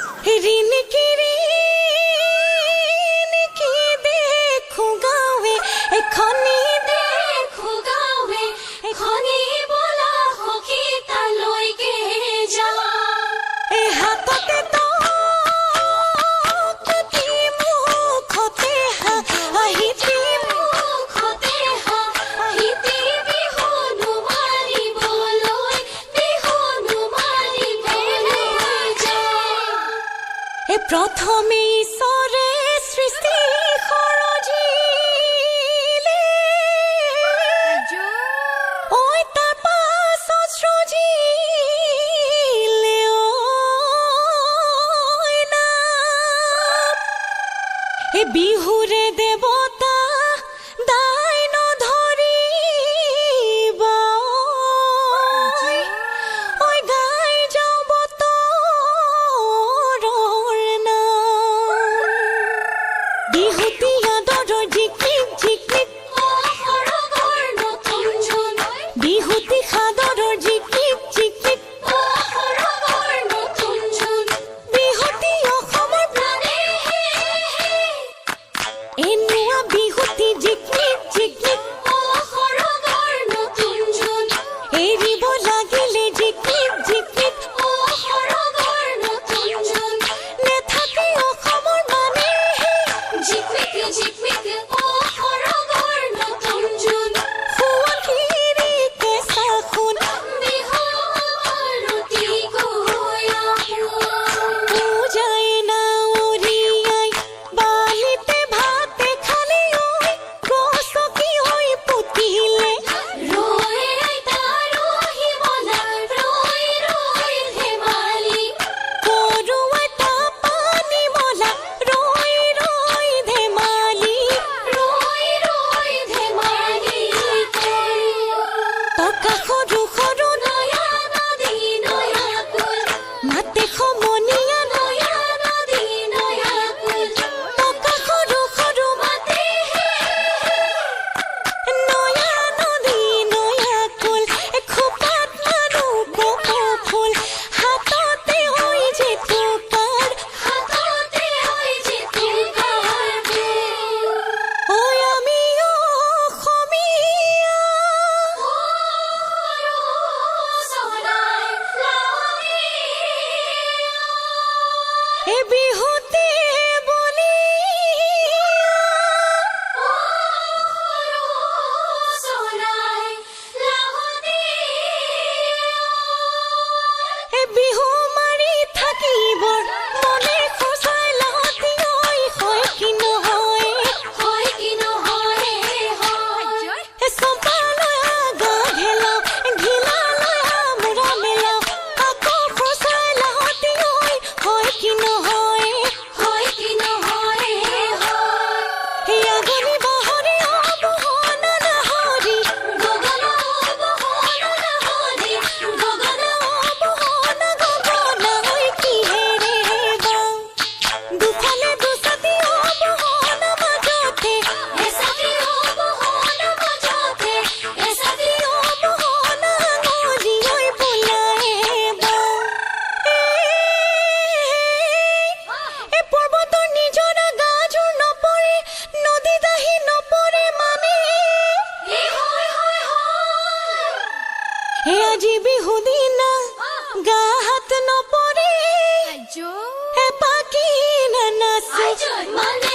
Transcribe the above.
ৰিণিকি ৰিণিকি দেখো গাঁৱে এখনি, দেখো গাঁৱে এখনি, বলা সখী তালৈকে যাওঁ। এ হাততে টকাটি, মুখতে হাঁহিটি, মুখতে হাঁহিটি, বিহুনো মাৰিবলৈ, বিহুনো মাৰিবলৈ যাওঁ। এ প্ৰথমে ঈশ্বৰে সৃষ্টি সৰজিলে, ঐ তাৰ পাছত সৃজিলে ঐ নাম। এ বিহুৰে দেৱতা দাই নধৰিবা, ঐ গাই যাওঁ বতৰৰ নাম। বিহুতি আদৰৰ জিকমিক জিকমিক, সৰগৰ নতুন জোন, বিহুতি সাদৰৰ জিকমিক জিকমিক, সৰগৰ নতুন জোন, বিহুতি অসমৰ প্ৰাণে হে হে, এনুৱা বিহুতি জিকমিক জিকমিক, সৰগৰ নতুন জোন, এৰিব লাগিলে জিকমিক জিকমিক, সৰগৰ নতুন জোন, নেথাকে অসমৰ মানে। জিকমিক জিকমিক সৰগৰ নতুন জোন, সোৱণশিৰি কেঁচা সোণ, বিহু অতিকৈ আপোন। পূজাই নাৱৰীয়াই বালিতে ভাতে খালে, ঐ গছকি ঐ পুতিলে, ৰৈ আইতা ৰহিবলা, ৰৈ ৰৈ ধেমালি, কৰোৱাই পানী মলা, ৰৈ ৰৈ ধেমালি, ৰৈ ৰৈ ধেমালি কৰি। টকা সৰু সৰু, নয়া নদী নয়া কুল, মাতে সমনীয়া, নয়া নদী নয়া কুল, টকা সৰু সৰু, মাতে হে হে, নয়া নদী নয়া কুল, খোপাত মাৰো কপৌ ফুল, হাততে ঐ যে টোকাৰ, হাততে ঐ যে টোকাৰ ফুল। ঐ আমি অসমীয়া। সৰু চৰাই লাউদিয়া। এ বিহুতে বলিয়া, সৰু চৰাই লাউদিয়া। এ বিহু মাৰি থাকিবৰ মনে সঁচাই লাহতি ঐ হয় কি নহয়? হয় কি নহয় হয়। এ চম্পা লয়া গা ঘেলাও, ঘিলা লয়া মূৰা মেলাও, আকৌ সঁচাই লাহতি ঐ হয় কি নহয়? হয় কি নহয় হয়। এই আগনি বাহৰি অবহনা নাহৰি, গগন বহন নাহৰি, গগন অবহনা গগনা ঐ কিহেৰে বাওঁ, দুফালে দুচাটি অবহনা মাজতে, এচাটি অবহন মাজতে, এচাটি অবহনা আঙুলি ঐ বোলায়ে বাওঁ। এ পৰ্বতৰ নিজৰা গাজোৰ নপৰে, নদী দাহি নপৰে মানে, এ হয় হয় হয়। এ আজি বিহু দিনা গা হাত নপৰে, এ পাকি নানাচে। মানে।